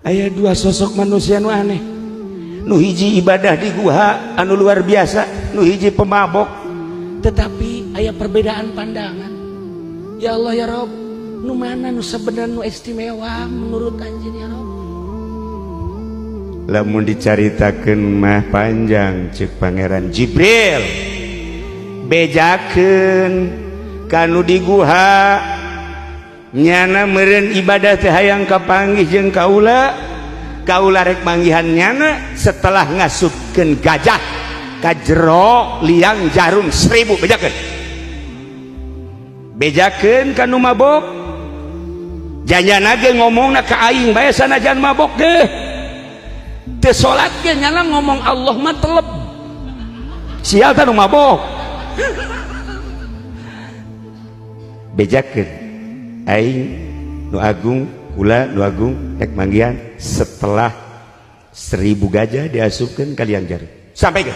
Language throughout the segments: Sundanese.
Aya dua sosok manusia nu aneh, nu hiji ibadah di guha anu luar biasa, nu hiji pemabok, tetapi aya perbedaan pandangan. Ya Allah ya Rob, nu mana nu sebenarnya nu istimewa menurut anjeun ya Rob? Lamun dicaritakeun mah panjang. Cek Pangeran Jibril, bejakeun kanu di guha, nyana meureun ibadah teh hayang kapanggih jeung kaula, kaula rek manggihan nyana setelah ngasupkeun gajah ka jero liang jarum 1000. Bejakeun, bejakeun kanu mabok, janyana ge ngomongna ka aing bae sanajan mabok ge teu salat ge nyana ngomong Allah mah teleb. Sial tah nu mabok. Bejakeun aing nu agung, kula nu agung rek manggihan setelah 1000 gajah diasupkeun ka liang jarum. Sampai ke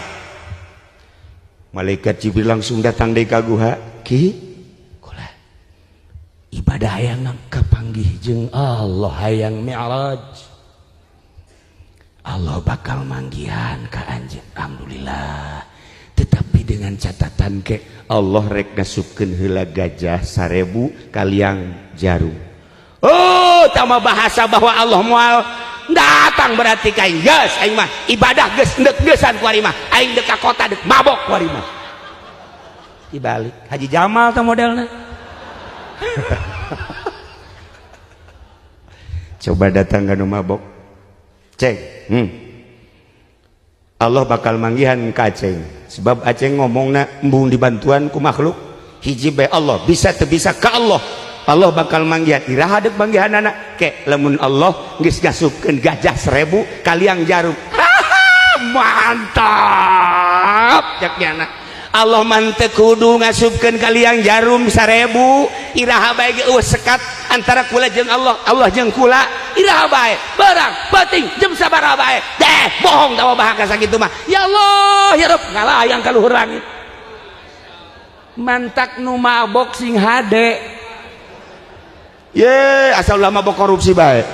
malaikat Jibril langsung datang deui ka guha. Ki, kula ibadah hayang kapanggih jeung Allah, hayang mi'raj, Allah bakal manggihan ka anjeun. Alhamdulillah, tetapi dengan catatan ke Allah rek ngasupkeun heula gajah 1000 ka liang jarum. Oh, tama bahasa bahwa Allah moal datang berarti ka aing geus, aing mah ibadah geus endek geusan ku ari mah, aing deuk ka kota deuk mabok ku ari mah. Dibalik Haji Jamal teh modelna. Coba datang ka nu mabok, ceng, Allah bakal manggihan ka aceng sebab aceng ngomongna embung dibantuan ku makhluk hiji bae. Allah bisa teu bisa ka Allah, Allah bakal manggihan. Iraha deuk manggihanana? Ke lamun Allah geus ngasupkeun gajah 1000 ka liang jarum. Mantap cek nyana, Allah mah teu kudu ngasupkeun ka liang jarum 1000, iraha bae ge eueuh sekat antara kula jeung Allah, Allah jeung kula. Iraha bae barang penting jam sabaraha bae deh. Bohong tawa bahasa sakitu mah. Ya Allah ya Rabb, ngalayang ka luhur langit. Mantak nu mabok sing hade ye asal ulah mabok korupsi bae.